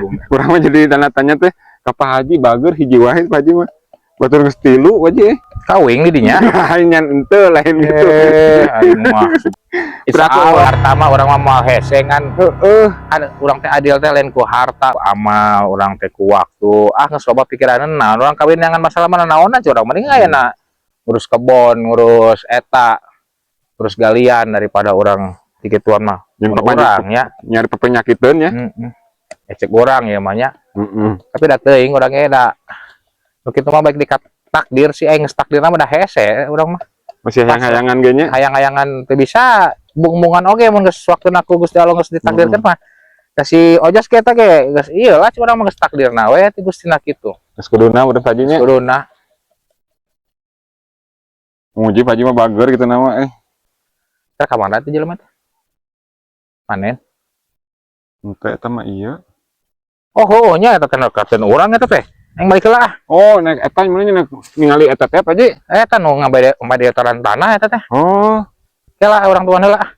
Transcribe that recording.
Indungna. Urang mah jadi tanda tanya teh ka Pak Haji, bager hiji wae Pak Haji mah. Batur geus tilu, Pak Haji. Kawing di dinya. Lain ente, lain gitu. Eh, aing mah. Berapa Insya Allah harta mah urang mah moal hese kan. Heeh. Kan urang teh adil teh lain ku harta, amal urang teh ku waktu. Ah, geus loba pikiran naon urang kawin jangan masalah mana naonna urang, mending ayeuna ngurus kebon, ngurus eta, ngurus galian daripada urang kikituan mah. Yang Mun urang ya. Nyari penyakiteun ya. Heeh. Ecek urang ya mah nya. Heeh. Tapi da teuing urang ge da. Nu kitu mah baik di takdir sih, aing geus takdirna mah da hese urang mah. Masih hayang-hayangan ge nya. Hayang-hayangan teu bisa, bung-bungan oge mun geus waktuna ku Gusti Allah geus ditakdirkeun mah. Da si Ojas ge eta ge geus ieu lah, urang mah geus takdirna we ti Gustina kitu. Geus kuduna udah Pak Haji nya. Kuduna. Muji Pak Haji mah bager gitu nama eh. Teh ka mana teh jelema teh? Panen. Ente eta mah iya. Oh, heueuh nya eta teh kapten urang eta teh. Aing balik heula ah. Oh, naik eta mana nya ningali eta teh, Pak Haji? Eta nu ngabade tanah eta teh. Oh. Kela urang tuan heula ah.